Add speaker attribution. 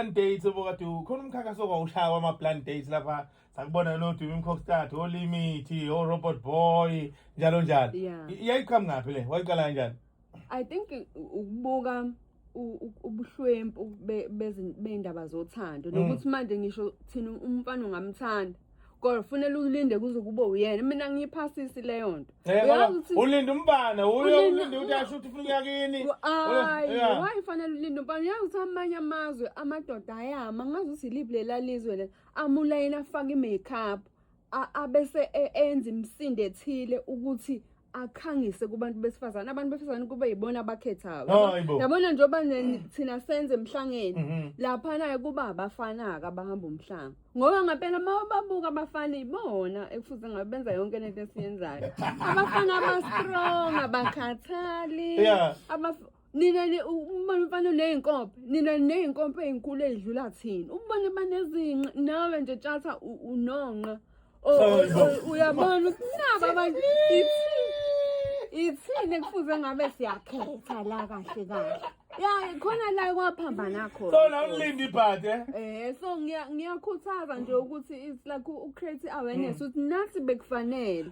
Speaker 1: Blind dates obokade khona umkhankaso kwawushaya wama blind dates lapha, sakubona no Dumi Mkokstad, oLimit, o Robot Boy, njalo njalo. Iyayiqhamuka ngaphi le? Wayiqala kanjani?
Speaker 2: I think ukubuka ubuhlwempu bey'ndaba zothando nokuthi manje ngisho thina umfana ungamthanda, kodwa kufanele ulinde kuze kube uyena. Mina ngiyiphasisi leyo nto.
Speaker 1: Uyazi ukuthi ulinda umfana uye ulinde ukuthi asho ukuthi ufuna ukuya kini.
Speaker 2: Hayi, why fanele ulinde umfana? Uyazi ukuthi amanye amazwe amadoda ayama, ngazi ukuthi iliphi lela lizwe le, amulayini afake i-makeup, abese enza imisindo ethile ukuthi akhangise kubantu besifazane, abantu besifazane kube yibona abakhethayo.
Speaker 1: Hayi bo.
Speaker 2: Yabona, njengoba thina senze emhlangeni laphana, kuba abafana-ke abahamba umhlanga, ngoba ngampela uma babuka abafana, ibona ekufuze ngabe benza yonke lento esiyenzayo. Abafana aba-strong, abakhathali. Nina ubona umfana uney'nkompe, nina ney'nkompe ey'nkulu ey'dlula thina. Ubone banezinqa, nawe nje tshatha unonqa.
Speaker 1: Hayi bo.
Speaker 2: Uyabona ukuthi naba abantu ithini ekufuze ngabe siyakhetha la kahle kahle. Ya, khona la kwaphambana khona.
Speaker 1: So la ulinde ibhadi, eh?
Speaker 2: So ngiyakhuthaza nje ukuthi it's like u-create awareness ukuthi nathi bekufanele.